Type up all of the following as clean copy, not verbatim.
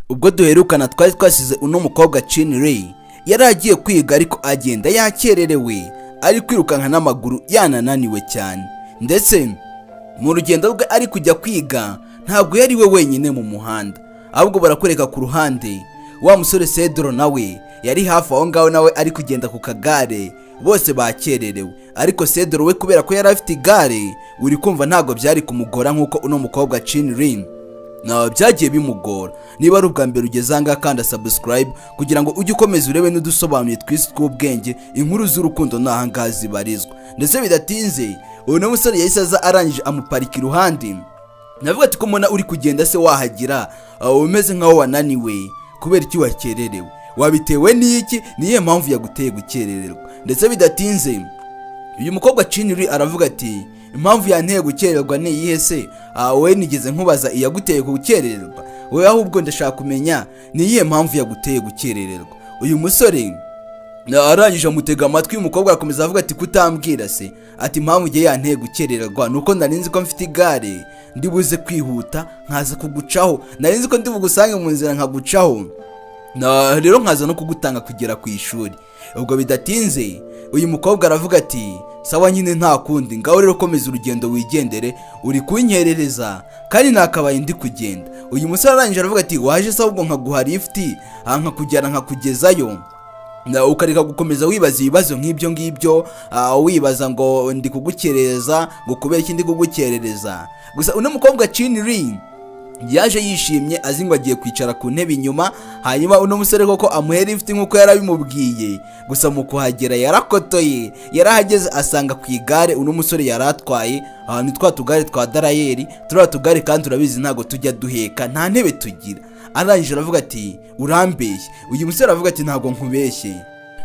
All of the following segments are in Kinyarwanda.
Ubwo duherukana twari twasize uno mukobwa Chin yari agiye kwiga, ariko agenda yakererewe, ari kwirukanka n'amaguru, yanananiwe cyane. Ndetse mu rugendo rwe ari kujya kwiga, ntabwo yari we wenyine mu muhanda, ahubwo barakwereka ku ruhande wa musore Cedro nawe yari hafi aho ngaho, nawe ari kugenda ku kagare. Bose bakererewe, ariko Cedro we kubera ko yari afite igare, uri kumva ntabwo byari kumugora nk'uko uno mukobwa Chin Rin ntabwo byagiye bimugora. Niba ari ubwa mbere ugeze aha ngaha, kanda subscribe kugira ngo ujye ukomeza urebe n'udusobanuye twisi tw'ubwenge. Inkuru z'urukundo ni aha ngaha zibarizwa. Ndetse bidatinze uyu musore yahise aza, arangije amuparika iruhande. Navuga ati: "Ko mbona uri kugenda se wahagira, umeze nkaho wananiwe, kubera iki wakererewe? Wabitewe n'iki? Niyo mpamvu yaguteye gukerererwa?" Ndetse bidatinze uyu mukobwa Chiniri aravuga ati: "Impamvu yanteye gukererwa ni iyihe se? Wowe nigeze nkubaza iyaguteye gukerererwa? Wowe ahubwo ndashaka kumenya ni iyihe mpamvu yaguteye gukerererwa." Uyu musore arangije amutega amatwi. Uyu mukobwa arakomeza avuga ati: "Kutambwira se?" Ati: "Impamvu igihe yanteye gukererwa ni uko nari nzi ko mfite igare, ndi buze kwihuta nkaza kugucaho. Nari nzi ko ndi bugusange mu nzira nkagucaho, na rero nkaza no kugutanga kugera ku ishuri." Ubwo bidatinze uyu mukobwa aravuga ati: "Sawa nyine, nta kundi, ngaho rero komeza urugendo wigendere, uri kunyerereza kandi nakabaye ndi kugenda." Uyu musore arangije aravuga ati: "Waje se ahubwo nkaguha lifuti, nkakujyana nkakugezayo, na ukareka gukomeza wibaza ibibazo nk'ibyo ngibyo, wibaza ngo ndi kugukerereza, ngo kubera iki ndi kugukerereza?" Gusa uno mukobwa Chin Rin yaje yishimye, azi ngo agiye kwicara ku ntebe inyuma, hanyuma uno musore koko amuhe lifuti nk'uko yarabimubwiye. Gusa mu kuhagera yarakotoye. Yarahageze asanga ku igare uno musore yari atwaye, ahantu twa tugare twa darayeri, turiya tugare kandi urabizi ntabwo tujya duheka, nta ntebe tugira. Arangije aravuga ati: "Urambeshye." Uyu musore aravuga ati: "Ntabwo nkubeshye."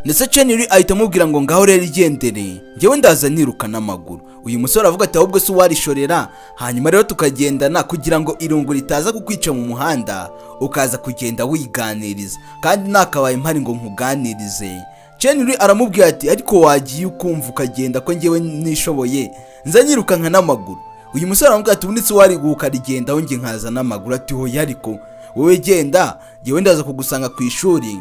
Ndetse Cheniri ahita amubwira ngo: "Ngaho rero igendere, njyewe ndaza niruka n'amaguru." Uyu musore aravuga ati: "Ahubwo se uwarishorera, hanyuma rero tukagendana, kugira ngo irungu ritaza kukwica mu muhanda, ukaza kugenda wiganiriza, kandi nakabaye mpari ngo nkuganirize." Cheniri aramubwira ati: "Ariko wagiye ukumva ukagenda, ko njyewe nishoboye, nza nyirukanka n'amaguru." Uyu musore aramubwira ati: "Ubundi se wariguka rigendaho, njye nkaza n'amaguru?" Ati: "Hoya, ariko wowe genda, njyewe ndaza kugusanga ku ishuri.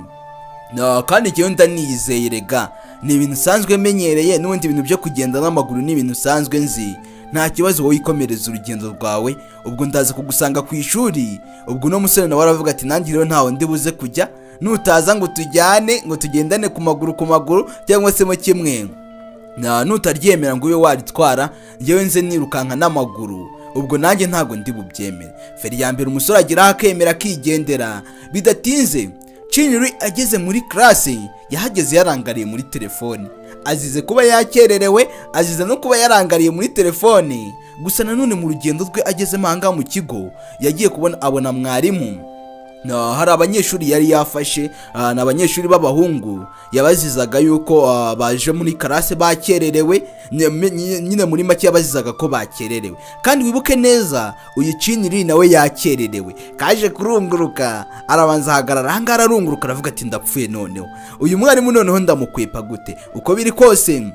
No, kandi njyewe ndaniyizeye rega, ni ibintu usanzwe menyereye n'ubundi, ibintu byo kugenda n'amaguru ni ibintu usanzwe nzi. Nta kibazo, wowe ikomereza urugendo rwawe, ubwo ndaza kugusanga ku ishuri." Ubwo uno musore nawe aravuga ati: "Nanjye rero ntawe ndi buze kujya nutaza ngo tujyane, ngo tugendane ku maguru ku maguru, cyangwa se mo kimwe na nutaryemera ngo ube waritwara, njyewe nze nirukanka n'amaguru, ubwo nanjye ntabwo ndi bubyemere." Feri ya mbere umusore ageraho akemera akigendera. Bidatinze Chiniri ageze muri classe, yahageze yarangariye muri telefone, azize kuba yakererewe, azize no kuba yarangariye muri telefone. Gusa nanone mu rugendo rwe agezemo ahangaha mu kigo, yagiye kubona abona mwarimu. Na, hari abanyeshuri yari yafashe, ni abanyeshuri b'abahungu, yabazizaga yuko baje muri classe bakererewe. Nyine muri make yabazizaga ko bakererewe. Kandi wibuke neza uyu Chiniri nawe yakererewe. Kaje kurunguruka, arabanza ahagarara ahangaha, ararunguruka, aravuga ati: "Ndapfuye noneho, uyu mwarimu noneho ndamukwepa gute? Uko biri kose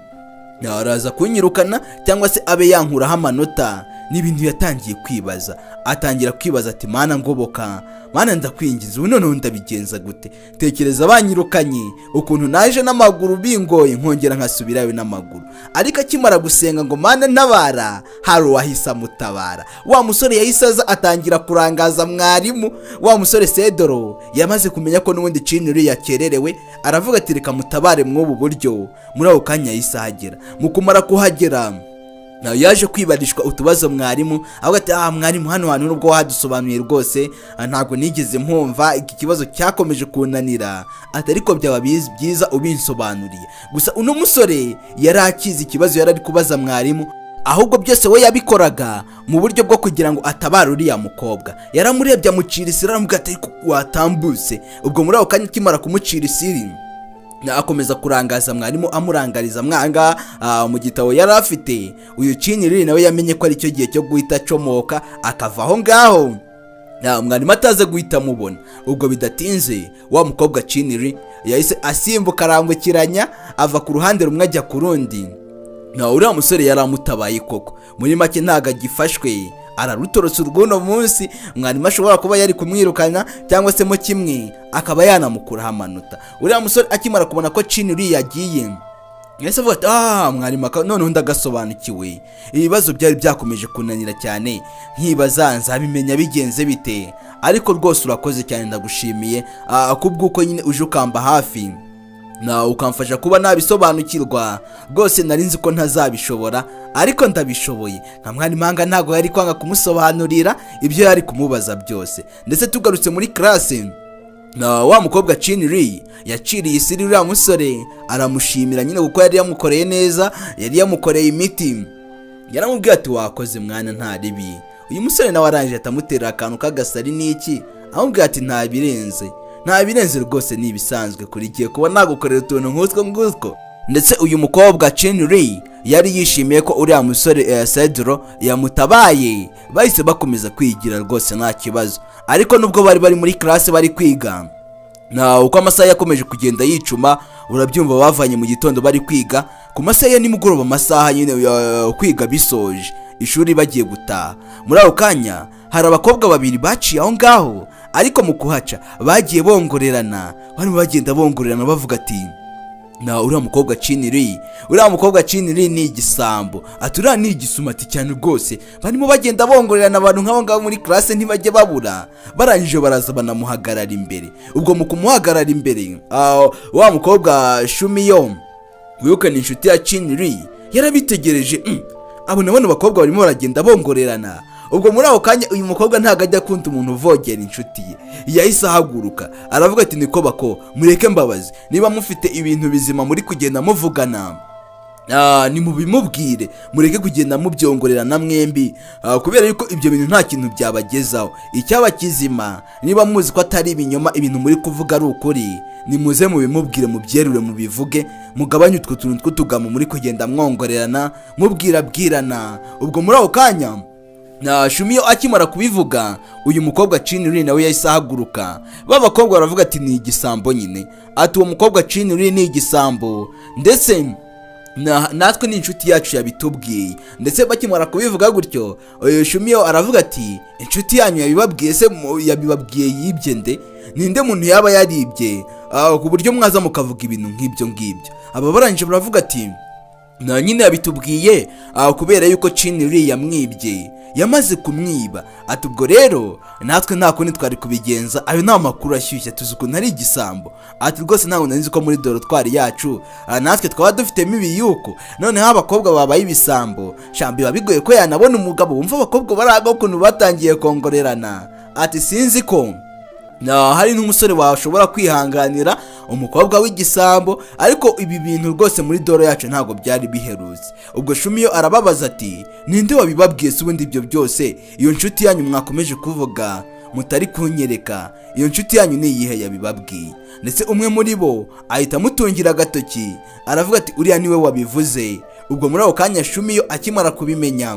araza kunyirukana cyangwa se abe yankuraho amanota." Ni ibintu yatangiye kwibaza, atangira kwibaza ati: "Mana ngoboka, Mana ndakwingiza, ubu noneho ndabigenza gute? Tekereza banyirukanye, ukuntu naje n'amaguru bingoye, nkongera nkasubirayo n'amaguru." Ariko akimara gusenga ngo: "Mana ntabara," hari uwahise amutabara. Wa musore yahise aza atangira kurangaza mwarimu. Wa musore Sedoro yamaze kumenya ko n'ubundi Cinuri yakererewe, aravuga ati: "Reka mutabare mw'ubu buryo." Muri ako kanya yahise ahagera. Mu kumara kuhagera nawe yaje kwibarishwa utubazo mwarimu, avuga ati: "Ah, mwarimu, hano hantu nubwo wahadusobanuye rwose, ntabwo nigeze mpumva, iki kibazo cyakomeje kunanira." Ati: "Ariko byaba byiza ubinsobanuriye." Gusa uno musore yari akizi ikibazo yari ari kubaza mwarimu, ahubwo byose we yabikoraga mu buryo bwo kugira ngo atabare uriya mukobwa. Yaramurebye amucira isiri, aramubwira ati: "Ariko watambutse." Ubwo muri ako kanya akimara kumucira isiri, akomeza kurangaza mwarimu, amurangariza mwanga mu gitabo yari afite. Uyu Ciniriri nawe yamenye ko aricyo gihe cyo guhita acomoka akava aho ngaho, mwarimu ataza guhita amubona. Ubwo bidatinze wa mukobwa Ciniri yahise asimbuka, arambukiranya, ava ku ruhande rumwe ajya ku rundi. Na uriya musore yari amutabaye koko, muri make ntabwo agifashwe. Ararutorotse urw'uno munsi. Mwarimu ashobora kuba yari kumwirukana cyangwa se mo kimwe akaba yanamukuraho amanota. Uriya musore akimara kubona ko Chinri yagiye, yahise avuga ati: "Ah, mwarimu, noneho ndagasobanukiwe. Ibibazo byari byakomeje kunanira cyane, nkibaza nzabimenya bigenze bite. Ariko rwose urakoze cyane, ndagushimiye kubw'uko nyine uje ukamba hafi na ukamfasha kuba nabisobanukirwa. Rwose nari nzi ko ntazabishobora, ariko ndabishoboye." Nka mwarimu hanga ntabwo yari kwanga kumusobanurira ibyo yari kumubaza byose. Ndetse tugarutse muri classe, na wa mukobwa Chinri yaciriye isiri uriya musore, aramushimira nyine kuko yari yamukoreye neza, yari yamukoreye imiti. Yaramubwiye ati: "Wakoze mwana, nta ribi." Uyu musore nawe arangije atamutera akantu k'agasari n'iki, amubwira ati: "Nta birenze, nta birenze rwose, ni ibisanzwe kuri gihe kuba nagukorera utuntu nk'utwo ngutwo." Ndetse uyu mukobwa Chinri yari yishimiye ko uriya musore Cedro yamutabaye. Bahise bakomeza kwigira rwose nta kibazo. Ariko nubwo bari bari muri classe bari kwiga, na uko amasaha yakomeje kugenda yicuma, urabyumva, bavanye mu gitondo bari kwiga, ku masaha ya nimugoroba, amasaha nyine kwiga bisoje ishuri bagiye gutaha, muri ako kanya hari abakobwa babiri baciye aho ngaho. Ariko mu kuhaca bagiye bongorerana, barimo bagenda bongorerana bavuga ati: "Na uriya mukobwa Chinri, uriya mukobwa Chinri ni igisambo." Ati: "Uriya ni igisumati cyane rwose." Barimo bagenda bongorerana. Abantu nk'abo ngabo muri classe ntibajya babura. Barangije baraza banamuhagarara imbere. Ubwo mu kumuhagarara imbere, wa mukobwa Shumiyo, wibuke ni inshuti ya Chinri, yarabitegereje, abona bano bakobwa barimo baragenda bongorerana. Ubwo muri ako kanya uyu mukobwa ntabwo ajya akunda umuntu uvogera inshuti ye. Yahise ahaguruka aravuga ati: "Niko bako, mureke mbabazi, niba mufite ibintu bizima muri kugenda muvugana, nimubimubwire, mureke kugenda mubyongorerana mwembi, kubera yuko ibyo bintu nta kintu byabagezaho. Icyaba kizima, niba muzi ko atari ibinyoma, ibintu muri kuvuga ari ukuri, nimuze mubimubwire, mubyerure, mubivuge, mugabanye utwo tuntu tw'utugambo muri kugenda mwongorerana, mubwirabwirana." Ubwo muri ako kanya na Shumiyo akimara kubivuga, uyu mukobwa Chinri nawe yahise ahaguruka. Ba bakobwa baravuga ati: "Ni igisambo nyine." Ati: "Uwo mukobwa Chinri ni igisambo, ndetse natwe ni inshuti yacu yabitubwiye." Ndetse bakimara kubivuga gutyo, uyu Shumiyo aravuga ati: "Inshuti yanyu yabibabwiye se? Yabibabwiye yibye nde? Ninde muntu yaba yaribye ku buryo mwaza mukavuga ibintu nk'ibyo ngibyo?" Aba barangije baravuga ati: "Na nyine yabitubwiye kubera yuko Chinri yamwibye, yamaze kumwiba." Ati: "Ubwo rero natwe nta kundi twari kubigenza, ayo ni amakuru ashyushye, tuzi ukuntu ari igisambo." Ati: "Rwose ntabwo nari nzi ko muri dortoir yacu natwe twaba dufitemo ibiyuko. Noneho abakobwa babaye ibisambo, shambi biba bigoye ko yanabona umugabo." Wumva abakobwa baraga ukuntu batangiye kongorerana, ati: "Sinzi ko na hari n'umusore washobora kwihanganira umukobwa w'igisambo, ariko ibi bintu rwose muri dortoir yacu ntabwo byari biherutse." Ubwo Shumiyo arababaza ati: "Ninde wabibabwiye se ubundi ibyo byose? Iyo nshuti yanyu mwakomeje kuvuga mutari kunyereka, iyo nshuti yanyu ni iyihe yabibabwiye?" Ndetse umwe muri bo ahita amutungira agatoki, aravuga ati: "Uriya niwe wabivuze." Ubwo muri ako kanya Shumiyo akimara kubimenya,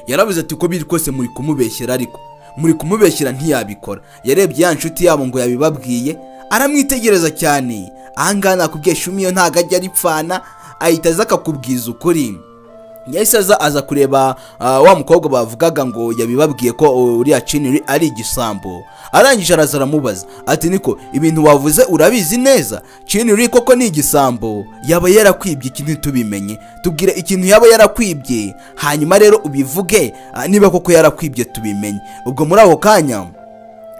yaravuze ati: "Uko biri kose muri kumubeshyera, ariko muri kumubeshyera, ntiyabikora." Yarebye ya nshuti yabo ngo yabibabwiye, aramwitegereza cyane. Ahangaha nakubwiye, Shumiyo ntabwo ajya aripfana, ahita aza akakubwiza ukuri. Yahise aza kureba wa mukobwa bavugaga ngo yabibabwiye ko uriya Chiniri ari igisambo. Arangije araza aramubaza ati: "Niko, ibintu wavuze urabizi neza? Chiniri koko ni igisambo? Yaba yarakwibye iki ntitubimenye? Tubwire ikintu yaba yarakwibye, hanyuma rero ubivuge, niba koko yarakwibye tubimenye." Ubwo muri ako kanya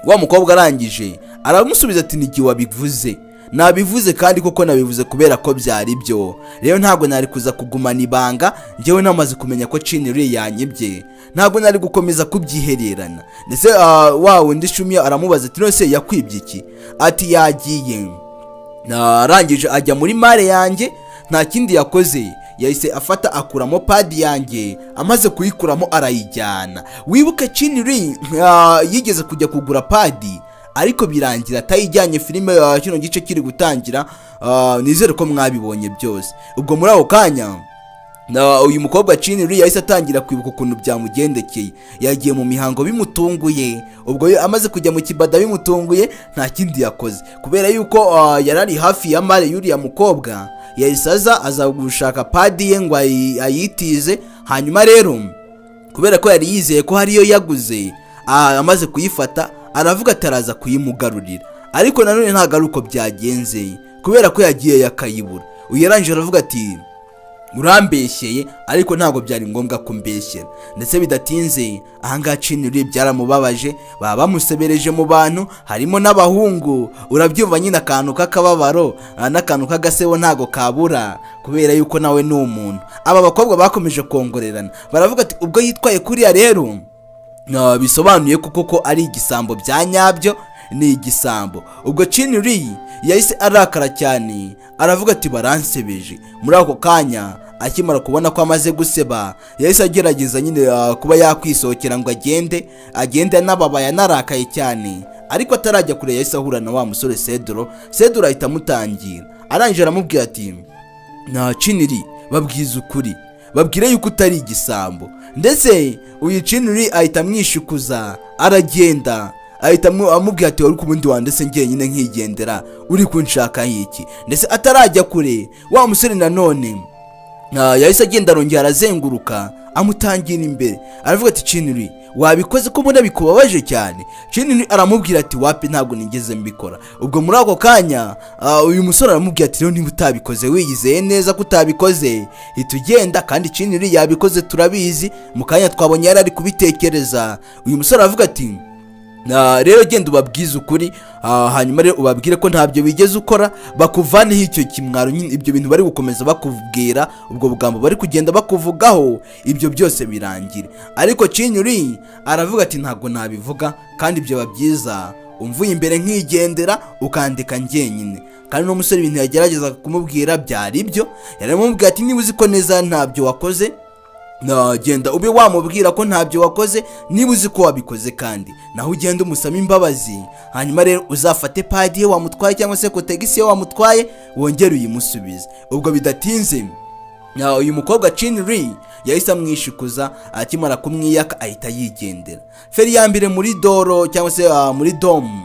wa mukobwa arangije aramusubiza ati: "Ni igihe wabivuze, nabivuze, kandi koko nabivuze kubera ko byari byo. Rero ntabwo nari kuza kugumana ibanga. Njyewe namaze kumenya ko Chiniri yanyibye, ntabwo nari gukomeza kubyihererana." Ndetse wa wundi Shumi aramubaza ati: "None yakwibye iki?" Ati: "Yagiye, arangije ajya muri malle yanjye, nta kindi yakoze, yahise afata akuramo pad yanjye, amaze kuyikuramo arayijyana." Wibuke Chiniri yigeze kujya kugura pad ariko birangira atayijyanye. Filime kino gice kiri gutangira, nizere ko mwabibonye byose. Ubwo muri ako kanya na uyu mukobwa Chiniri yahise atangira kwibuka ukuntu byamugendekeye. Yagiye mu mihango bimutunguye. Ubwo amaze kujya mu kibada bimutunguye, nta kindi yakoze, kubera yuko yari ari hafi ya malle y'uriya mukobwa, yahise aza gushaka pad ye ngo ayitize. Hanyuma rero Kubera ko yari yizeye ko hariyo yaguze, amaze kuyifata aravuga ati araza kuyimugarurira. Ariko nanone ntabwo ari uko byagenze, kubera ko yagiye yakayibura. Uyu yarangije aravuga ati: "Urambeshyeye, ariko ntabwo byari ngombwa kumbeshyera." Ndetse bidatinze ahangaha Cinuri byaramubabaje, baba bamusebereje mu bantu harimo n'abahungu. Urabyumva nyine, akantu k'akababaro n'akantu k'agasebo ntabwo kabura, kubera yuko nawe ni umuntu. Aba bakobwa bakomeje kongorerana, baravuga ati: "Ubwo yitwaye kuriya rero, bisobanuye ko koko ari igisambo bya nyabyo, ni igisambo." Ubwo Cinuri yahise arakara cyane, aravuga ati: "Baransebeje." Muri ako kanya akimara kubona ko amaze guseba, yahise agerageza nyine kuba yakwisohokera ngo agende, agende anababaye, anarakaye cyane. Ariko atarajya kure yahise ahura na wa musore Cedro. Cedro ahita amutangira, arangije aramubwira ati: "Nta Ciniri, babwiza ukuri, babwire yuko utari igisambo." Ndetse uyu Ciniri ahita amwishikuza aragenda, ahita amubwira ati: "Wari kubundi wandetse njyenyine nkigendera, uri kunshaka iki?" Ndetse atarajya kure, wa musore nanone yahise agenda, arongera arazenguruka, amutangira imbere, aravuga ati: "Ciniri, wabikoze ko mbona bikubabaje cyane?" Ciniri aramubwira ati: "Wapi, ntabwo nigeze mbikora." Ubwo muri ako kanya uyu musore aramubwira ati: "Rero niba utabikoze, wiyizeye neza ko utabikoze, hita ugenda, kandi Ciniri yabikoze turabizi, mu kanya twabonye yari ari kubitekereza." Uyu musore aravuga ati: "Rero genda ubabwize ukuri, hanyuma rero ubabwire ko ntabyo wigeze ukora, bakuvaneho icyo kimwaro nyine, ibyo bintu bari gukomeza bakubwira, ubwo bugambo bari kugenda bakuvugaho, ibyo byose birangire." Ariko Cinyuri aravuga ati: "Ntabwo nabivuga, kandi byaba byiza umvuye imbere nkigendera, ukandika njyenyine." Kandi uno musore ibintu yageragezaga kumubwira byari byo, yaramubwira ati: "Niba uzi ko neza ntabyo wakoze, genda ube wamubwira ko ntabyo wakoze. Niba uzi ko wabikoze kandi naho, ugenda umusaba imbabazi, hanyuma rero uzafate pad ye wamutwaye cyangwa se kotegisi ye wamutwaye, wongere uyimusubize." Ubwo bidatinze uyu mukobwa Chin yahise amwishikuza, akimara kumwiyaka ahita yigendera. Feri ya mbere muri dorm cyangwa se muri dorm,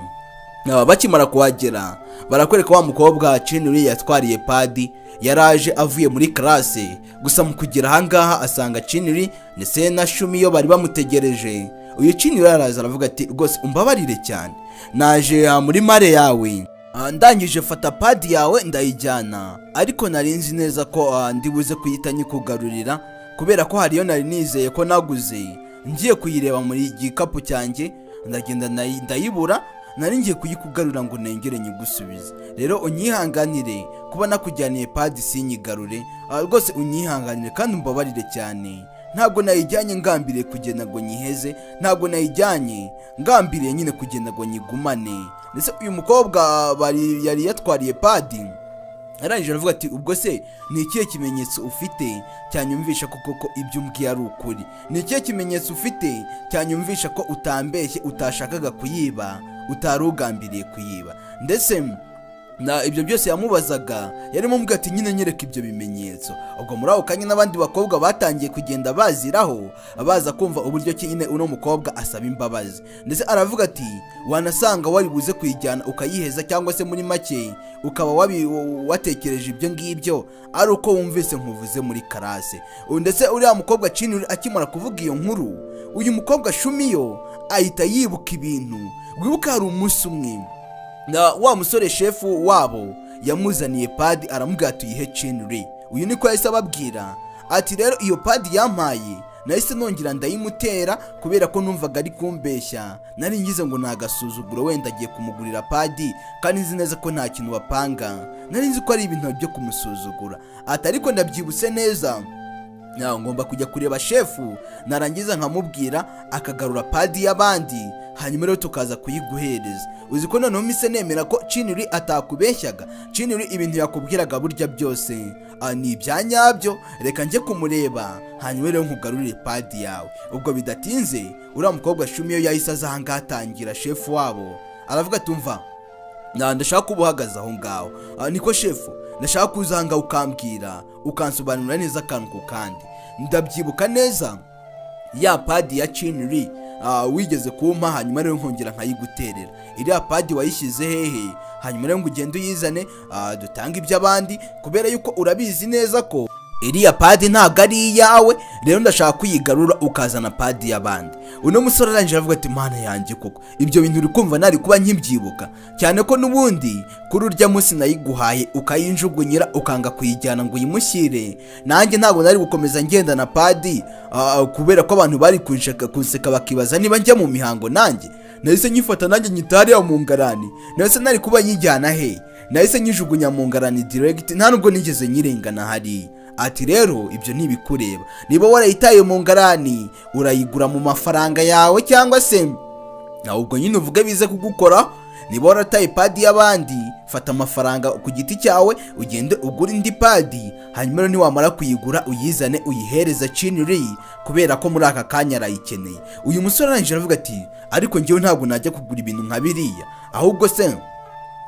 bakimara kuhagera barakwereka wa mukobwa Chin yatwariye pad yaraje avuye muri classe. Gusa mu kugera ahangaha asanga Chin ndetse na Shumi yo bari bamutegereje. Uyu Chin araza aravuga ati: "Rwose umbabarire cyane, naje muri mare yawe, ndangije fata pad yawe ndayijyana, ariko nari nzi neza ko ndi buze kuyita nyikugarurira, kubera ko hariyo nari nizeye ko naguze. Ngiye kuyireba muri gikapu cyanjye, ndagenda ndayibura. Nari ngiye kuyikugarura ngo nengere nyigusubize. Rero unyihanganire kuba nakujyaniye pad sinyigarure. Rwose unyihanganire kandi umbabarire cyane. Ntabwo nayijyanye ngambiriye kugenda ngo nyiheze, ntabwo nayijyanye ngambiriye nyine kugenda ngo nyigumane." Ndetse uyu mukobwa bari yari yatwariye pad arangije aravuga ati: "Ubwo se ni ikihe kimenyetso ufite cyanyumvisha ko koko ibyo umbwiye ari ukuri? Ni ikihe kimenyetso ufite cyanyumvisha ko utambeshye, utashakaga kuyiba, utari ugambiriye kuyiba?" Ndetse na ibyo byose yamubazaga yarimo amubwira ati: "Nyine nyereka ibyo bimenyetso." Ubwo muri ako kanya n'abandi bakobwa batangiye kugenda baziraho, baza kumva uburyo ki nyine uno mukobwa asaba imbabazi. Ndetse aravuga ati: "Wanasanga wari buze kuyijyana ukayiheza, cyangwa se muri make ukaba watekereje ibyo ngibyo ari uko wumvise nkuvuze muri classe." Ndetse uriya mukobwa Chinuri akimara kuvuga iyo nkuru, uyu mukobwa Shumiyo ahita yibuka ibintu. Wibuka hari umunsi umwe na wa musore shefu wabo yamuzaniye pad, aramubwira ati: "Uyihe Chinuri." Uyu niko yahise ababwira ati: "Rero iyo pad yampaye nahise nongera ndayimutera, kubera ko numvaga ari kumbeshya. Nari ngize ngo ni agasuzuguro, wenda agiye kumugurira pad kandi nzi neza ko nta kintu bapanga. Nari nzi ko ari ibintu byo kumusuzugura." Ati: "Ariko ndabyibutse neza, ngomba kujya kureba shefu, narangiza nkamubwira akagarura pad y'abandi, hanyuma rero tukaza kuyiguhereza. Uzi ko noneho mise nemera ko Chinuri atakubeshyaga? Chinuri ibintu yakubwiraga burya byose ni ibya nyabyo. Reka njye kumureba, hanyuma rero nkugarurire pad yawe." Ubwo bidatinze uriya mukobwa Shumiyo yahise aza ahangaha, atangira shefu wabo, aravuga ati: "Umva, ndashaka kuba uhagaze aho ngaho." "Niko shefu?" "Ndashaka kuza aha ngaho ukambwira, ukansobanurira neza akantu ku kandi. Ndabyibuka neza ya pad ya Chinuri wigeze kumpa, hanyuma rero nkongera nkayiguterera. Iriya pad wayishyize hehe? Hanyuma rero ngo ugende uyizane, dutange iby'abandi, kubera yuko urabizi neza ko Iriya pad ntabwo ari iyawe, rero ndashaka kuyigarura ukazana pad y'abandi. Uno musore arangije aravuga ati: "Mana yanjye, koko ibyo bintu uri kumva nari kuba nkibyibuka, cyane ko n'ubundi kuri urya munsi nayiguhaye ukayinjugunyira, ukanga kuyijyana ngo uyimushyire. Nanjye ntabwo nari gukomeza ngenda na pad kubera ko abantu bari kunseka bakibaza niba njya mu mihango. Nanjye nahise nyifata, nanjye nyita hariya mu ngarani. Nahise nari kuba nyijyana he? Nahise nyijugunya mu ngarani direct, nta nubwo nigeze nyirengana hariya." Ati: "Rero ibyo ntibikureba. Niba warayitaye mu ngarani, urayigura mu mafaranga yawe, cyangwa se nawe ubwo nyine uvuge bize kugukora. Niba warataye pad y'abandi, fata amafaranga ku giti cyawe ugende ugure indi pad, hanyuma rero niwamara kuyigura uyizane uyihereza Chinri, kubera ko muri aka kanya arayikeneye." Uyu musore arangije aravuga ati: "Ariko njyewe ntabwo najya kugura ibintu nka biriya. Ahubwo se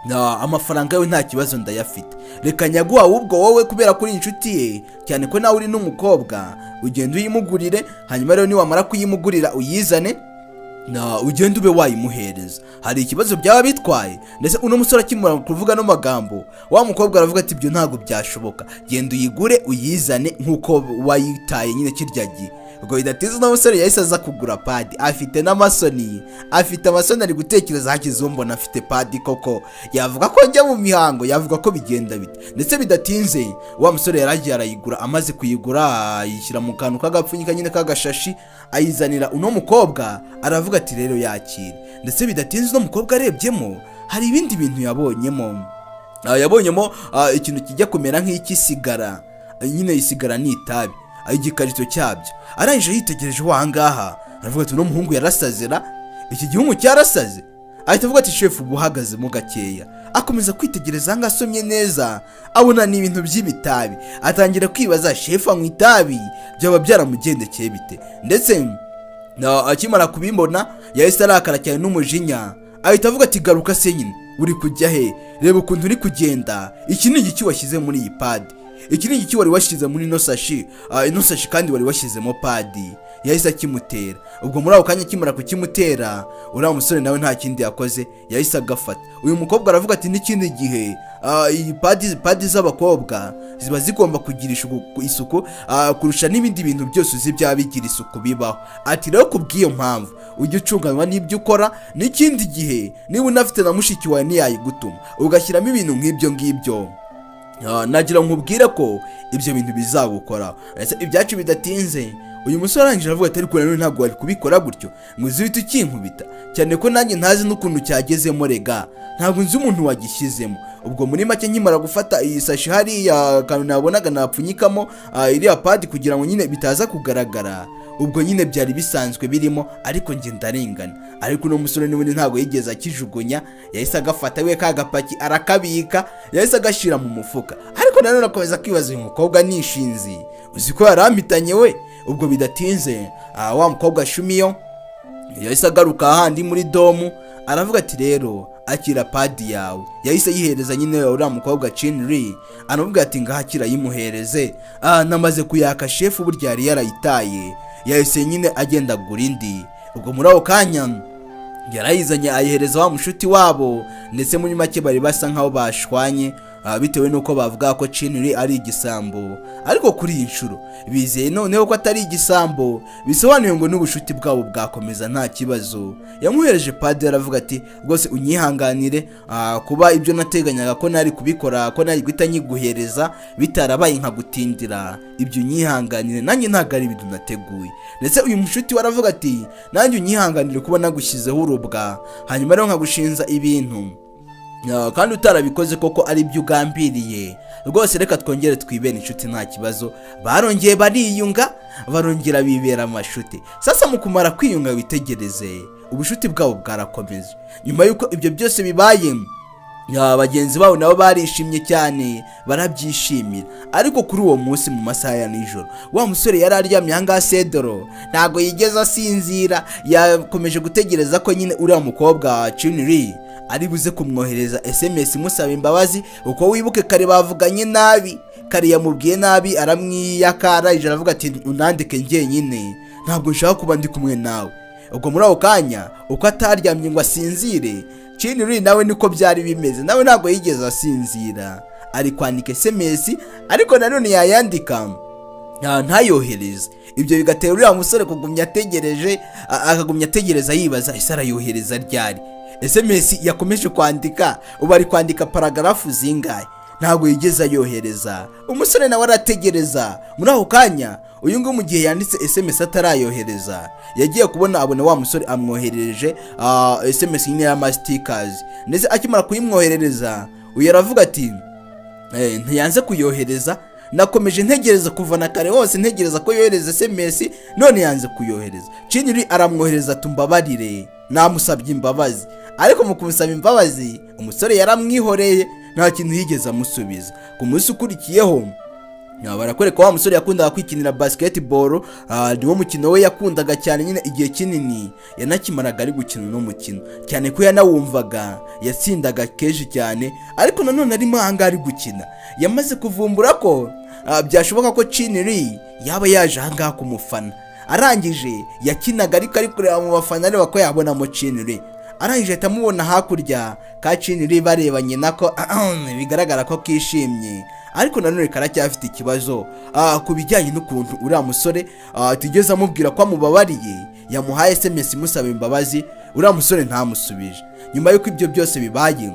na amafaranga yawe nta kibazo, ndayafite, reka nyaguha ahubwo wowe, kubera ko uri inshuti ye, cyane ko nawe uri n'umukobwa, ugenda uyimugurire. Hanyuma rero niwamara kuyimugurira uyizane na ugende ube wayimuhereza. Hari ikibazo byaba bitwaye?" Ndetse uno musore akimara kuvuga no magambo, wa mukobwa aravuga ati: "Ibyo ntabwo byashoboka, genda uyigure uyizane nk'uko wayitaye nyine kirya gihe." Ubwo bidatinze uno musore yahise aza kugura pad, afite n'amasoni, afite amasoni, ari gutekereza: "Hakize mbona afite pad koko, yavuga ko njya mu mihango, yavuga ko bigenda bite?" Ndetse bidatinze wa musore yaragiye arayigura. Amaze kuyigura ayishyira mu kantu k'agapfunyika nyine k'agashashi, ayizanira uno mukobwa, aravuga ati: "Rero yakire." Ndetse bidatinze uno mukobwa arebyemo hari ibindi bintu yabonyemo. Yabonyemo ikintu kijya kumera nk'icy'isigara nyine, isigara ni itabi, igikarito cyabyo. Arangije yitegereje ahangaha aravuga ati: "Uno muhungu yarasazera, iki gihungu cyarasaze." Ahita avuga ati: "Shefu, ubu uhagazemo gakeya." Akomeza kwitegereza ahangaha, asomye neza abona ni ibintu by'ibitabi. Atangira kwibaza: "Shefu anywa itabi, byaba byaramugendekeye bite?" Ndetse akimara kubimbona yahise arakara cyane n'umujinya, ahita avuga ati: "Garuka se nyine, uri kujya he? Reba ukuntu uri kugenda. Iki ni igiki washyize muri iyi pad? Iki ni igiki wari washyize muri ino sashi? Ino sashi kandi wari washyizemo pad?" Yahise akimutera. Ubwo muri ako kanya akimara kukimutera, uriya musore nawe nta kindi yakoze, yahise agafata. Uyu mukobwa aravuga ati: "N'ikindi gihe iyi pad z'abakobwa ziba zigomba kugira isuku kurusha n'ibindi bintu byose uzi byaba bigira isuku bibaho." Ati: "Rero ku bw'iyo mpamvu ujye ucunganwa n'ibyo ukora. N'ikindi gihe niba unafite na mushiki wawe ntiyayigutuma ugashyiramo ibintu nk'ibyo ngibyo. Nagira nkubwire ko ibyo bintu bizagukora." Ese ibyacu bidatinze uyu musore arangije aravuga ati: "Ariko nanone ntabwo wari kubikora gutyo ngo uzi uhite ukinkubita, cyane ko nanjye ntazi n'ukuntu cyagezemo. Rega ntabwo nzi umuntu wagishyizemo. Ubwo muri make nkimara gufata iyi sashi, hariya akantu nabonaga napfunyikamo iriya pad kugira ngo nyine bitaza kugaragara, ubwo nyine byari bisanzwe birimo, ariko njye ndarengana." Ariko uno musore n'ubundi ntabwo yigeze akijugunya, yahise agafata we ka gapaki arakabika, yahise agashyira mu mufuka. Ariko nanone akomeza kwibaza: "Uyu mukobwa nishinzi, uzi ko yarampitanye we?" Ubwo bidatinze wa mukobwa Shumiyo yahise agaruka ahandi muri dorm, aravuga ati: "Rero akira pad yawe." Yahise yihereza nyine uriya mukobwa Chinri, aravuga ati: "Ngaha akira yimuhereze. Namaze kuyaka shefu, burya yari yarayitaye, yahise nyine agenda agura indi." Ubwo muri ako kanya yarayizanye ayihereza wa mushuti wabo. Ndetse muri make bari basa nkaho bashwanye, bitewe n'uko bavuga ko Chinri ari igisambo, ariko kuri iyi nshuro bizeye noneho ko atari igisambo, bisobanuye ngo n'ubushuti bwabo bwakomeza nta kibazo. Yamuhereje pad, aravuga ati: "Rwose unyihanganire kuba ibyo nateganyaga ko nari kubikora, ko nari guhita nyiguhereza, bitarabaye nkagutindira. Ibyo unyihanganire, nanjye ntabwo ari ibintu nateguye." Ndetse uyu mushuti we aravuga ati: "Nanjye unyihanganire kuba nagushyizeho urubwa, hanyuma rero nkagushinza ibintu kandi utarabikoze koko ari byo ugambiriye. Rwose reka twongere twibere inshuti, nta kibazo." Barongeye bariyunga, barongera bibera amashuti. Sasa mu kumara kwiyunga, witegereze, ubushuti bwabo bwarakomeje nyuma y'uko ibyo byose bibaye. Bagenzi babo nabo barishimye cyane, barabyishimira. Ariko kuri uwo munsi mu masaha ya nijoro, wa musore yari aryamye ahangaha Sedoro, ntabwo yigeze asinzira. Yakomeje gutegereza ko nyine uriya mukobwa Chinri ari buze kumwohereza SMS imusaba imbabazi, uko wibuke kare bavuganye nabi, kare yamubwiye nabi, aramwiyakara ijana, aravuga ati: "Unandike njyenyine, ntabwo nshaka kuba ndi kumwe nawe." Ubwo muri ako kanya uko ataryamye ngo asinzire, Chinri nawe niko byari bimeze, nawe ntabwo yigeze asinzira. Ari kwandika SMS, ariko nanone yayandika ntayohereze. Ibyo bigatera uriya musore kugumya ategereje, akagumya ategereza yibaza: ese arayohereza ryari? SMS yakomeje kwandika, ubu ari kwandika paragarafu zingahe? Ntabwo yigeze ayohereza. Umusore nawe arategereza. Muri ako kanya, uyu nguyu mu gihe yanditse SMS atarayohereza, yagiye kubona abona wa musore amwoherereje SMS nyine y'ama stickers. Ndetse akimara kuyimwoherereza, uyu aravuga ati: "Ntiyanze kuyohereza. Nakomeje ntegereza kuva na kare hose, ntegereza ko yohereza SMS, none yanze kuyohereza." Ciniri aramwohereza tumbabarire, namusabye imbabazi. Ariko mu kumusaba imbabazi, umusore yaramwihoreye, nta kintu yigeze amusubiza. Ku munsi ukurikiyeho, barakwereka wa musore yakundaga kwikinira basketball. Niwo mukino we yakundaga cyane nyine. Igihe kinini yanakimaraga ari gukina uno mukino, cyane ko yanawumvaga yatsindaga kenshi cyane. Ariko nanone arimo ahangaha ari gukina, yamaze kuvumbura ko byashoboka ko Chiniri yaba yaje ahangaha kumufana. Arangije yakinaga ariko ari kureba mu bafana, areba ko yabonamo Chiniri. Arangije ahita amubona hakurya ka Chiniri barebanye, nako bigaragara ko kishimye, ariko nanone karacyafite ikibazo ku bijyanye n'ukuntu uriya musore atigeze amubwira ko amubabariye. Yamuhaye SMS imusaba imbabazi, uriya musore ntamusubije. Nyuma y'uko ibyo byose bibaye,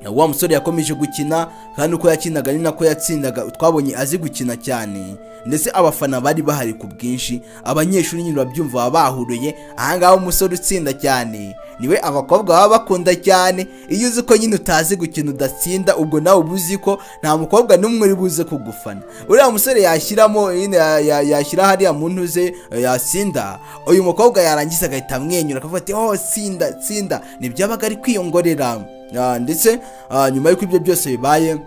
wa musore yakomeje gukina, kandi uko yakinaga ni nako yatsindaga. Twabonye azi gukina cyane, ndetse abafana bari bahari ku bwinshi. Abanyeshuri nyine urabyumva, baba bahuruye ahangaha. Umusore utsinda cyane niwe abakobwa baba bakunda cyane. Iyo uzi ko nyine utazi gukina, udatsinda, ubwo nawe uba uzi ko nta mukobwa n'umwe uri buze kugufana. Uriya musore yashyiramo nyine, yashyira hariya mu ntuze, yatsinda, uyu mukobwa yarangiza agahita amwenyura, akavuga ati: "Oh, tsinda, tsinda." Nibyabaga ari kwiyongorera. Ndetse nyuma y'uko ibyo byose bibaye,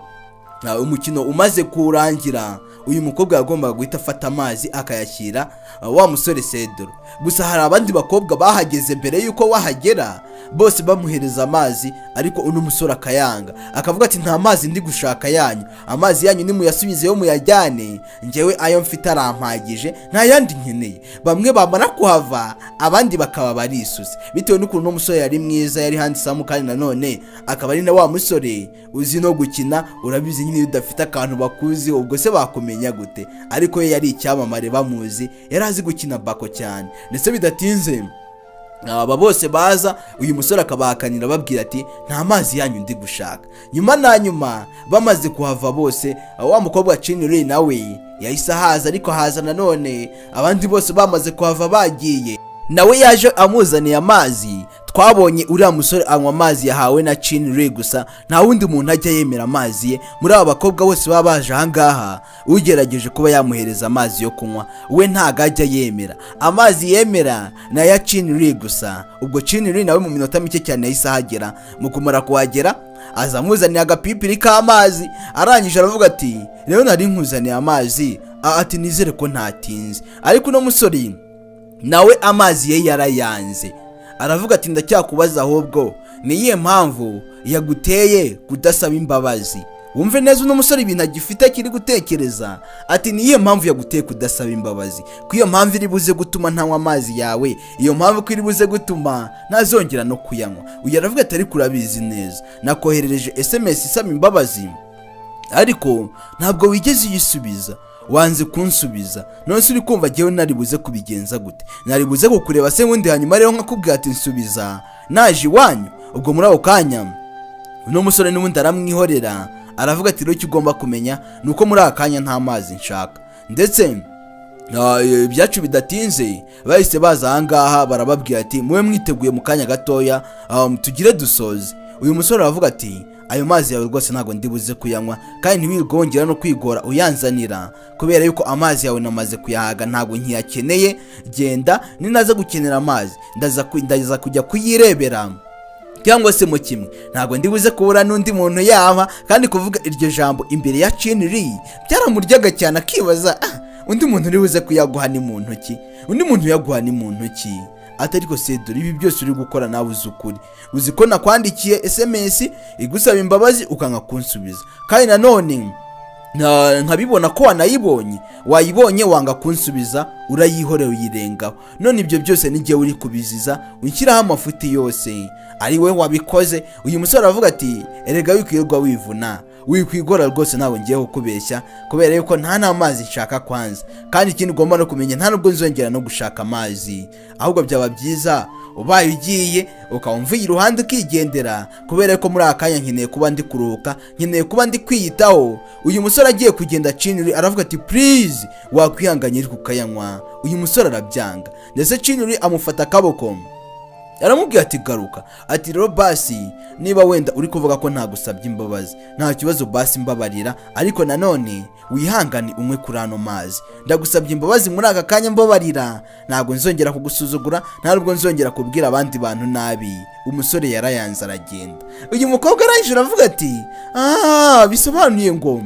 umukino umaze kurangira, uyu mukobwa yagombaga guhita afata amazi akayashyira wa musore Cedro. Gusa hari abandi bakobwa bahageze mbere y'uko wahagera, bose bamuhereza amazi, ariko uno musore akayanga, akavuga ati: "Nta mazi ndi gushaka yanyu. Amazi yanyu nimuyasubizeyo muyajyane, njyewe ayo mfite arampagije, nta yandi nkeneye." Bamwe bamara kuhava, abandi bakaba barisuse, bitewe n'ukuntu uno musore yari mwiza, yari handsome, kandi nanone akaba ari na wa musore uzi no gukina. Urabizi nyine, iyo udafite akantu bakuzi, ubwo se bakumenya gute? Ariko we yari icyamamare, bamuzi, yari azi gukina bako cyane. Ndetse bidatinze, aba bose baza, uyu musore akabahakanira, ababwira ati: "Nta mazi yanyu ndi gushaka." Nyuma na nyuma, bamaze kuhava bose, wa mukobwa Chiniri nawe yahise ahaza, ariko haza nanone abandi bose bamaze kuhava bagiye. Nawe yaje amuzaniye amazi. Twabonye uriya musore anywa amazi yahawe na Chiniri gusa, nta wundi muntu ajya yemera amazi ye. Muri aba bakobwa bose baba baje ahangaha, ugerageje kuba yamuhereza amazi yo kunywa, we ntago ajya yemera amazi. Yemera ni aya Chiniri gusa. Ubwo Chiniri nawe mu minota mike cyane yahise ahagera. Mu kumara kuhagera, aza amuzaniye agapipiri k'amazi. Arangije aravuga ati: "Rero nari nkuzaniye amazi," ati: "Nizere ko ntatinze." Ariko uno musore nawe amazi ye yarayanze, aravuga ati: "Ndacyakubaza ahubwo, ni iyihe mpamvu yaguteye kudasaba imbabazi?" Wumve neza uno musore ibintu agifite kiri gutekereza, ati: "Ni iyihe mpamvu yaguteye kudasaba imbabazi? Ko iyo mpamvu iri buze gutuma ntanywa amazi yawe, iyo mpamvu ko iri buze gutuma ntazongera no kuyanywa." Uyu aravuga ati: "Ariko urabizi neza, nakoherereje SMS isaba imbabazi, ariko ntabwo wigeze uyisubiza, wanze kunsubiza. None se uri kumva jyewe nari buze kubigenza gute? Nari buze kukureba se wundi, hanyuma rero nkakubwira ati nsubiza, naje iwanyu?" Ubwo muri ako kanya, uno musore n'ubundi aramwihorera, aravuga ati: "Rero icyo ugomba kumenya ni uko muri aka kanya nta mazi nshaka." Ndetse ibyacu bidatinze, bahise baza ahangaha, barababwira ati: "Mube mwiteguye mu kanya gatoya, tugire dusoze." Uyu musore aravuga ati: "Ayo mazi yawe rwose ntabwo ndi buze kuyanywa, kandi ntiwigongera no kwigora uyanzanira, kubera yuko amazi yawe namaze kuyahaga, ntabwo nkiyakeneye. Genda, ninaza gukenera amazi ndaza kujya kuyirebera, cyangwa se mu kimwe ntabwo ndi buze kubura n'undi muntu yaba." Kandi kuvuga iryo jambo imbere ya Chinri byaramuryaga cyane, akibaza: "Ah, undi muntu uri buze kuyaguha ni mu ntoki? Undi muntu uyaguha ni mu ntoki?" Ati: "Ariko se dore ibi byose uri gukora, nawe uzi ukuri, uzi ko nakwandikiye SMS igusaba imbabazi ukanga kunsubiza, kandi nanone nkabibona ko wanayibonye, wayibonye wanga kunsubiza, urayihorera, uyirengaho. None ibyo byose ni jyewe uri kubiziza, unshyiraho amafuti yose, ari we wabikoze." Uyu musore aravuga ati: "Erega wikwirirwa wivuna, Wikwigora rwose, ntabwo ngiye kukubeshya, kubera yuko nta n'amazi nshaka kwanza. Kandi ikindi ugomba no kumenya, nta nubwo nzongera no gushaka amazi. Ahubwo byaba byiza ubaye ugiye, ukaba umvuye iruhande, ukigendera, kubera ko muri aka kanya nkeneye kuba ndi kuruhuka, nkeneye kuba ndi kwiyitaho. Uyu musore agiye kugenda, Cinuri aravuga ati: "Please, wakwihanganye ariko ukayanywa." Uyu musore arabyanga, ndetse Cinuri amufata akaboko, aramubwira ati: "Garuka." Ati: "Rero basi, niba wenda uri kuvuga ko ntagusabye imbabazi, nta kibazo, basi mbabarira, ariko nanone wihangane unywe kuri ano mazi. Ndagusabye imbabazi muri aka kanya, mbabarira. Ntabwo nzongera kugusuzugura, nta nubwo nzongera kubwira abandi bantu nabi." Umusore yarayanze, aragenda. Uyu mukobwa arangije aravuga ati: "Ah, bisobanuye ngo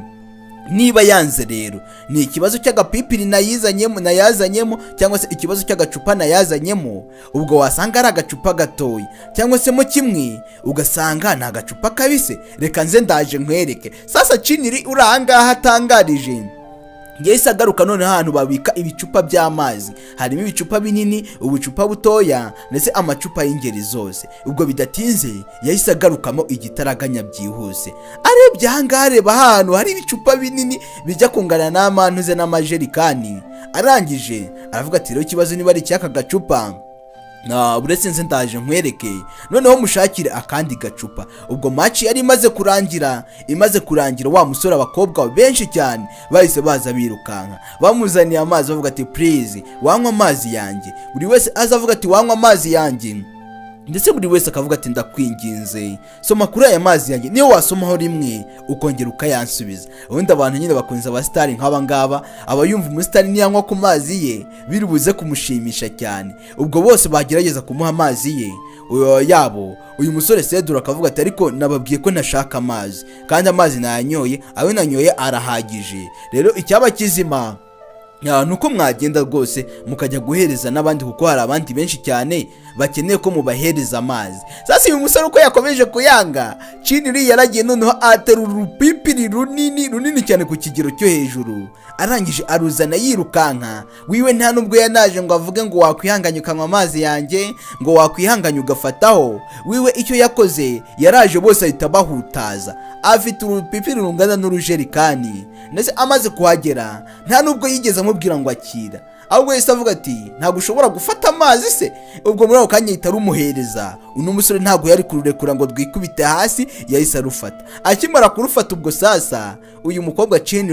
niba yanze rero ni ikibazo cy'agapipiri nayizanyemo, nayazanyemo, cyangwa se ikibazo cy'agacupa nayazanyemo. Ubwo wasanga ari agacupa gatoya, cyangwa se mo kimwe ugasanga ni agacupa kabise. Reka nze, ndaje nkwereke." Sasa Ciniri uri ahangaha atangarije, yahise agaruka noneho ahantu babika ibicupa by'amazi. Harimo ibicupa binini, ubucupa butoya, ndetse amacupa y'ingeri zose. Ubwo bidatinze yahise agarukamo igitaraganya byihuse. Arebye ahangaha, areba ahantu hari ibicupa binini bijya kungana n'amantuze n'amajerikani. Arangije aravuga ati: "Rero ikibazo niba ari icy'aka gacupa, na uretse nze, ndaje nkwereke, noneho mushakire akandi gacupa." Ubwo match yari imaze kurangira. Imaze kurangira, wa musore, abakobwa benshi cyane bahise baza birukanka, bamuzaniye amazi, bavuga ati: "Please, wanywa amazi yanjye?" Buri wese aza avuga ati: "Wanywa amazi yanjye?" Ndetse buri wese akavuga ati: "Ndakwinginze, soma kuri aya mazi yanjye, niyo wasomaho rimwe ukongera ukayansubiza." Ubundi abantu nyine bakunze abasitari nk'aba ngaba, aba yumva umusitari niyanywa ku mazi ye biri buze kumushimisha cyane. Ubwo bose bagerageza kumuha amazi ye yabo. Uyu musore Sedura akavuga ati: "Ariko nababwiye ko ntashaka amazi, kandi amazi nayanyoye, ayo nanyoye arahagije. Rero icyaba kizima ni uko mwagenda rwose mukajya guhereza n'abandi, kuko hari abandi benshi cyane bakeneye ko mubahereza amazi." Sasa uyu musore uko yakomeje kuyanga, Ciniri yaragiye noneho aterura urupipiri runini runini cyane ku kigero cyo hejuru. Arangije aruzana yirukanka. Wiwe nta nubwo yanaje ngo avuge ngo wakwihanganye ukanywa amazi yanjye, ngo wakwihanganye ugafataho. Wiwe icyo yakoze, yaraje bose ahita bahutaza, afite urupipiri rungana n'urujerikani. Ndetse amaze kuhagera, nta nubwo yigeze amubwira ngo akira, ahubwo yahise avuga ati: "Ntabwo ushobora gufata amazi se?" Ubwo muri ako kanya ahita arumuhereza. Uno musore ntabwo yari kururekura ngo rwikubite hasi, yahise arufata. Akimara kurufata, ubwo sasa uyu mukobwa Chen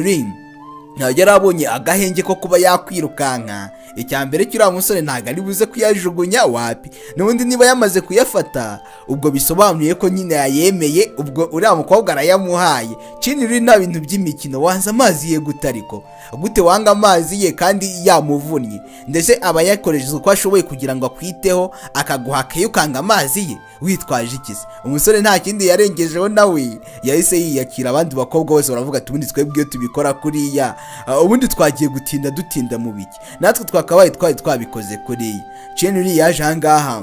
ntabwo yari abonye agahenge ko kuba yakwirukanka. Icya mbere cy'uriya musore, ntabwo ari buze kuyajugunya, wapi. N'ubundi niba yamaze kuyafata, ubwo bisobanuye ko nyine yayemeye. Ubwo uriya mukobwa arayamuhaye. Ciniri nta bintu by'imikino. Wanze amazi ye gute? Ariko gute wanga amazi ye kandi yamuvunnye, ndetse aba yakoresheje uko ashoboye kugira ngo akwiteho, akaguha akayo, ukanga amazi ye witwaje iki se? Umusore nta kindi yarengejeho, nawe yahise yiyakira. Abandi bakobwa bose baravuga ati: "Ubundi twebwe iyo tubikora kuriya, ubundi twagiye gutinda dutinda mu biki? Natwe twakabaye twari twabikoze kuriya." Chenuri yaje ahangaha,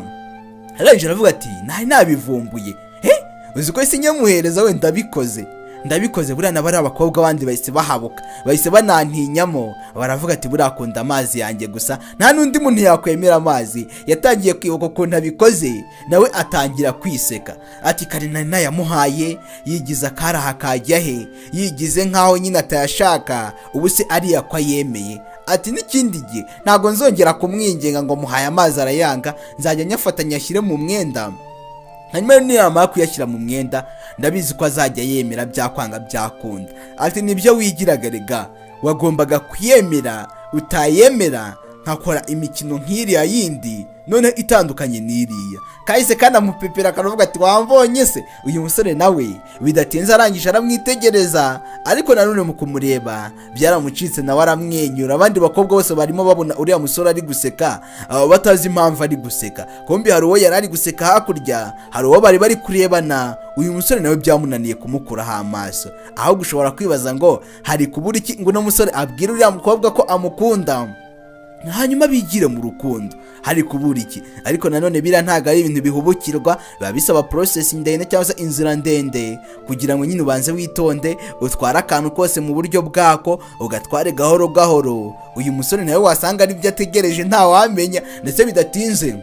arangije aravuga ati: "Nari nabivumbuye. He, uzi ko isi nyamuhereza we? Ndabikoze, ndabikoze." Buriya na bariya abakobwa bandi bahise bahabuka, bahise banantinyamo, baravuga ati: "Buriya akunda amazi yanjye gusa, nta n'undi muntu yakwemera amazi." Yatangiye kwibuka ukuntu abikoze, nawe atangira kwiseka, ati: "Kare nari nayamuhaye, yigize akaraha kajya he, yigize nkaho nyine atayashaka. Ubu se ariya ko ayemeye?" Ati: "N'ikindi gihe ntabwo nzongera kumwinginga ngo muhaye amazi arayanga. Nzajya nyafatanya ashyire mu mwenda, hanyuma rero niyamara kuyashyira mu mwenda, ndabizi ko azajya yemera byakwanga byakunda." Ati: "Nibyo wigiraga rega, wagombaga kuyemera, utayemera nkakora imikino nk'iriya yindi noneho itandukanye n'iriya." Kahise kanamupepera, karavuga ati: "Wambonye se?" Uyu musore nawe bidatinze arangije aramwitegereza, ariko nanone mu kumureba byaramucitse, nawe aramwenyura. Abandi bakobwa bose barimo babona uriya musore ari guseka, aba batazi impamvu ari guseka. Kumbi hari uwo yari ari guseka hakurya, hari uwo bari bari kurebana. Uyu musore nawe byamunaniye kumukuraho amaso. Ahubwo ushobora kwibaza ngo hari kubura iki ngo uno musore abwire uriya mukobwa ko amukunda, hanyuma bigire mu rukundo? Hari kubura iki? Ariko nanone biriya ntabwo ari ibintu bihubukirwa, biba bisaba process ndende cyangwa se inzira ndende, kugira ngo nyine ubanze witonde, utware akantu kose mu buryo bwako, ugatware gahoro gahoro. Uyu musore nawe wasanga aribyo ategereje, ntawamenya. Ndetse bidatinze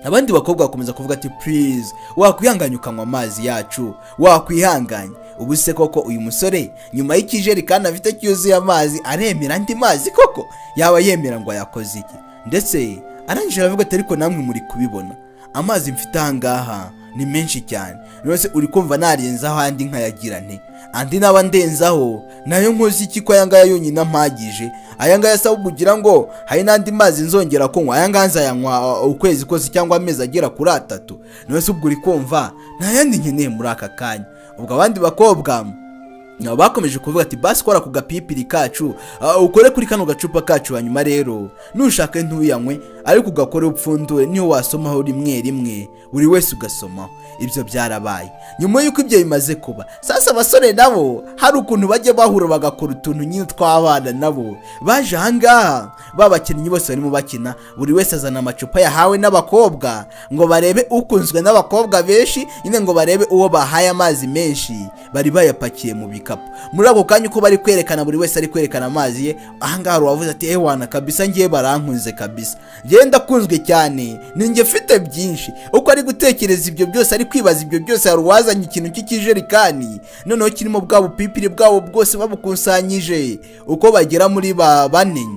abandi bakobwa bakomeza kuvuga ati: "Please, wakwihanganye ukanywa amazi yacu, wakwihanganye." Ubu se koko uyu musore, nyuma y'ikijerikani afite cyuzuye amazi, aremera andi mazi koko? Yaba yemera ngo ayakoze iki? Ndetse arangije aravuga ati: "Ariko namwe muri kubibona, amazi mfite ahangaha ni menshi cyane. None se uri kumva narenzaho andi nkayagira nte? Andi naba ndenzaho nayo nkoze iki, ko aya ngaya yonyine ampagije? Aya ngaya asaba kugira ngo hari n'andi mazi nzongera kunywa. Aya ngaya nzayanywa ukwezi kose cyangwa amezi agera kuri 3. None se ubwo uri kumva nta yandi nkeneye muri aka kanya?" Ubwo abandi bakobwa nabo bakomeje kuvuga ati: "Basi kora ku gapipiri kacu, ukore kuri kano gacupa kacu, hanyuma rero nushaka ntuyanywe, ariko ugakore upfundure, niyo wasomaho rimwe rimwe, buri wese ugasomaho." Ibyo byarabaye. Nyuma y'uko ibyo bimaze kuba, sasa abasore nabo hari ukuntu bajya bahura bagakora utuntu nyine tw'abana. Nabo baje ahangaha, ba bakinnyi bose barimo bakina, buri wese azana amacupa yahawe n'abakobwa ngo barebe ukunzwe n'abakobwa benshi nyine, ngo barebe uwo bahaye amazi menshi. Bari bayapakiye mu bikapu. Muri ako kanya, uko bari kwerekana, buri wese ari kwerekana amazi ye, ahangaha hari uwavuze ati: "Ewana kabisa, ngiye barankunze kabisa, ngewe ndakunzwe cyane, ninjye mfite byinshi." Uko ari gutekereza ibyo byose, ari kwibaza ibyo byose, hari uwazanye ikintu cy'ikijerikani noneho kirimo bwa bupipiri bwabo bwose babukusanyije uko bagera muri ba bane.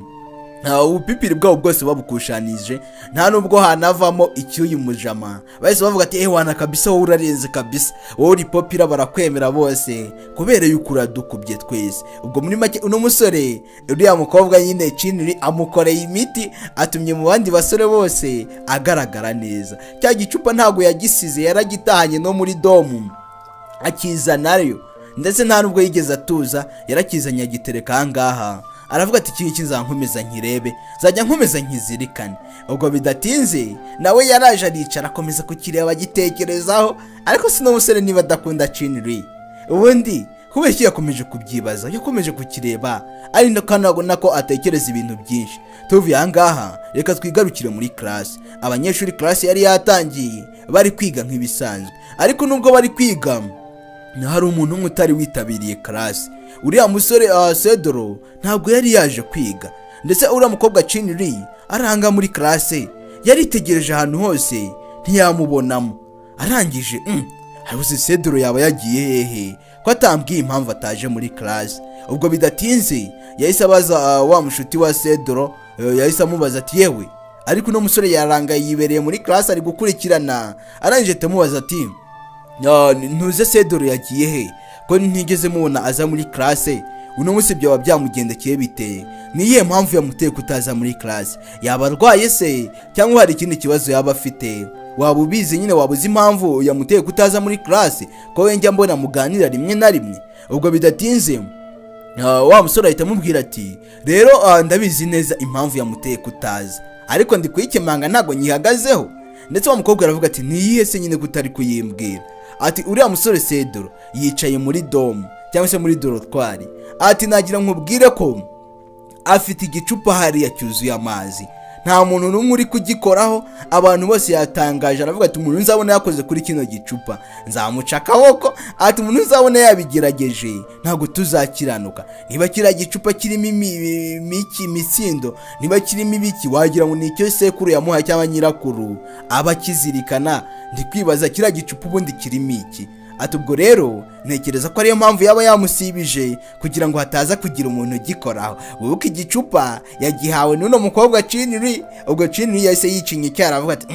Nta ubupipiri bwabo bwose babukushanije, nta nubwo hanavamo icyuyu mujama. Bahise bavuga ati: "Ewana kabisa, wowe urarenze kabisa, wowe uri popular, barakwemera bose kubera yuko uradukubye twese." Ubwo muri make, uno musore, uriya mukobwa nyine Ciniri, amukoreye imiti, atumye mu bandi basore bose agaragara neza. Cya gicupa ntabwo yagisize, yaragitahanye no muri dorm akizanayo. Ndetse nta nubwo yigeze atuza, yarakizanye agitereka ahangaha, aravuga ati: "Iki ngiki nzankomeza nkirebe, nzajya nkomeza nkizirikane." Ubwo bidatinze nawe yaraje aricara, akomeza kukireba, agitekerezaho. Ariko si musore niba adakunda Ciniri ubundi, kubera iki yakomeje kubyibaza, yakomeje kukireba, ari nako atekereza ibintu byinshi? Tuvuye ahangaha, reka twigarukire muri classe. Abanyeshuri, classe yari yatangiye, bari kwiga nk'ibisanzwe. Ariko nubwo bari kwiga, hari umuntu umwe utari witabiriye classe. Uriya musore Cedro ntabwo yari yaje kwiga. Ndetse uriya mukobwa Ciniri aranga muri classe, yaritegereje ahantu hose ntiyamubonamo. Arangije habuze Cedro, yaba yagiye hehe ko atambwiye impamvu ataje muri classe? Ubwo bidatinze yahise abaza wa mushuti wa Cedro, yahise amubaza ati: "Yewe, ariko uno musore yarangaye, yibereye muri classe ari gukurikirana." Arangije atamubaza ati: "Ntuze Cedro yagiye he, ko ntigeze mubona aza muri classe uno munsi? Byaba byamugendekeye biteye? Ni iyihe mpamvu yamuteye kutaza muri classe? Yaba arwaye se, cyangwa hari ikindi kibazo yaba afite? Waba ubizi nyine, waba uzi impamvu yamuteye kutaza muri classe, ko we njya mbona muganira rimwe na rimwe?" Ubwo bidatinze wa musore ahita amubwira ati: "Rero ndabizi neza impamvu yamuteye kutaza, ariko ndi kuyikemanga, ntabwo nyihagazeho." Ndetse wa mukobwa aravuga ati: "Niyihe se nyine kutari kuyimbwira?" Ati: "Uriya musore Cedro yicaye muri dorm cyangwa se muri dortoir." Ati: "Nagira nkubwire ko afite igicupa hariya cyuzuye amazi, nta muntu n'umwe uri kugikoraho. Abantu bose yatangaje, aravuga ati: 'Umuntu nzabona yakoze kuri kino gicupa nzamuca akaboko.' Ati: 'Umuntu nzabona yabigerageje, ntabwo tuzakiranuka.' Niba kiriya gicupa kirimo imiki, imitsindo, niba kirimo ibiki, wagira ngo ni icyo sekuru yamuhaye cyangwa nyirakuru, aba akizirikana. Ndi kwibaza kiriya gicupa ubundi kirimo iki." Ati: "Ubwo rero ntekereza ko ariyo mpamvu yaba yamusibije, kugira ngo hataza kugira umuntu ugikoraho." Wibuke igicupa yagihawe n'uno mukobwa Ciniri. Ubwo Ciniri yahise yicinya icyara, aravuga ati: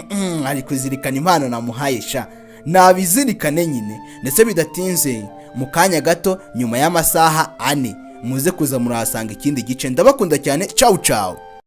"Ari kuzirikana impano namuhaye sha, nabizirikane nyine." Ndetse bidatinze, mu kanya gato, nyuma y'amasaha 4, muze kuza murahasanga ikindi gice. Ndabakunda cyane, cawu cawu.